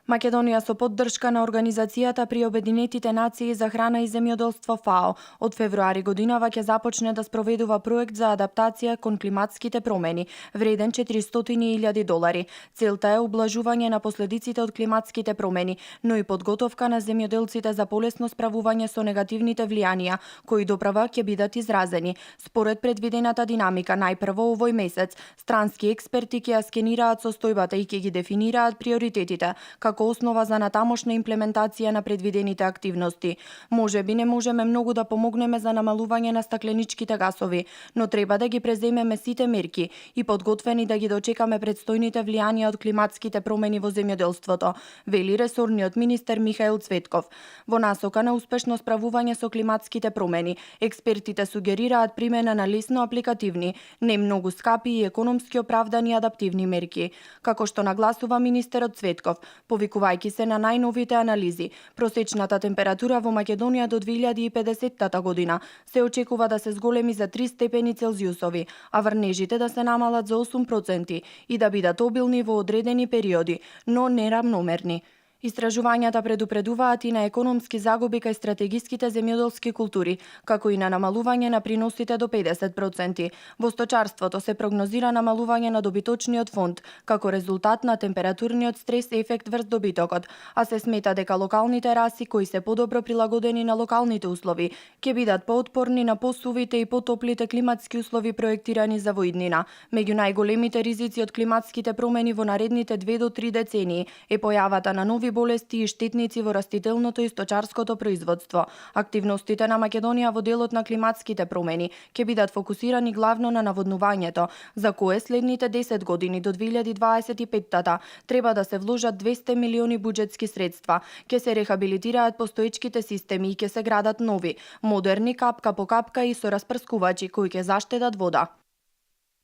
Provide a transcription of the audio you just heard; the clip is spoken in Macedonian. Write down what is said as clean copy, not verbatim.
Македонија со поддршка на Организацијата при Обединетите нации за храна и земјоделство ФАО од февруари годинава ќе започне да спроведува проект за адаптација кон климатските промени, вреден $400.000. Целта е ублажување на последиците од климатските промени, но и подготовка на земјоделците за полесно справување со негативните влијанија, кои доправа ќе бидат изразени. Според предвидената динамика, најпрво овој месец, странски експерти ќе ја скенираат состојбата и ќе ги дефинираат приоритетите, како основа за натамошна имплементација на предвидените активности. Можеби не можеме многу да помогнеме за намалување на стакленичките гасови, но треба да ги преземеме сите мерки и подготвени да ги дочекаме предстојните влијанија од климатските промени во земјоделството, вели ресорниот министер Михаил Цветков. Во насока на успешно справување со климатските промени, експертите сугерираат примена на лесно апликативни, не многу скапи и економски оправдани адаптивни мерки. Како што нагласува министерот Цветков, повикувајќи се на најновите анализи, просечната температура во Македонија до 2050 година се очекува да се зголеми за 3 степени Целзиусови, а врнежите да се намалат за 8% и да бидат обилни во одредени периоди, но неравномерни. Истражувањата предупредуваат и на економски загуби кај стратегиските земјоделски култури, како и на намалување на приносите до 50%. Во сточарството се прогнозира намалување на добиточниот фонд, како резултат на температурниот стрес ефект врз добитокот, а се смета дека локалните раси кои се подобро прилагодени на локалните услови, ќе бидат поотпорни на посувите и потоплите климатски услови проектирани за во иднина. Меѓу најголемите ризици од климатските промени во наредните 2 до 3 децении е појавата на нови болести и штетници во растителното и сточарското производство. Активностите на Македонија во делот на климатските промени ќе бидат фокусирани главно на наводнувањето, за кое следните 10 години до 2025 треба да се вложат 200 милиони буџетски средства. Ќе се рехабилитираат постоечките системи и ќе се градат нови, модерни капка по капка и со распрскувачи кои ќе заштедат вода.